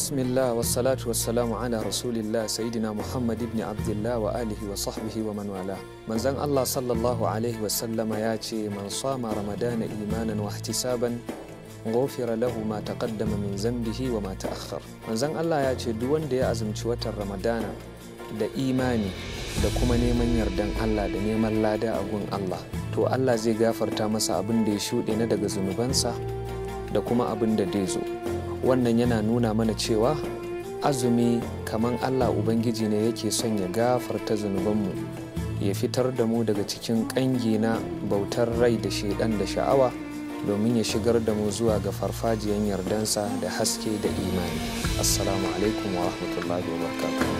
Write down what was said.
Bismillah wassalatu wassalamu ala rasulillah sayyidina Muhammad ibn Abdullah wa alihi wa sahbihi wa man wala. Manzon Allah sallallahu alaihi wa sallama ya ce, man sama ramadana imanan wa ihtisaban ghufira lahu ma taqaddama min zambihi wa ma ta'akhkhar. Manzon Allah ya ce duk wanda ya azumci watan Ramadana da imani da kuma neman yardan Allah da neman lada a gun Allah, to Allah zai gafarta masa abin da ya shuɗe na daga zunubansa da kuma abin da zai zo. Wannan yana nuna mana cewa azumi kaman Allah Ubangiji ne yake son ya gafarta zunubanmu, ya fitar da mu daga cikin ƙangi na bautar rai da shaidan da sha'awa, domin ya shigar da mu zuwa ga farfajiyan yardansa da haske da imani. Assalamu alaikum wa rahmatullahi wa barakatuh.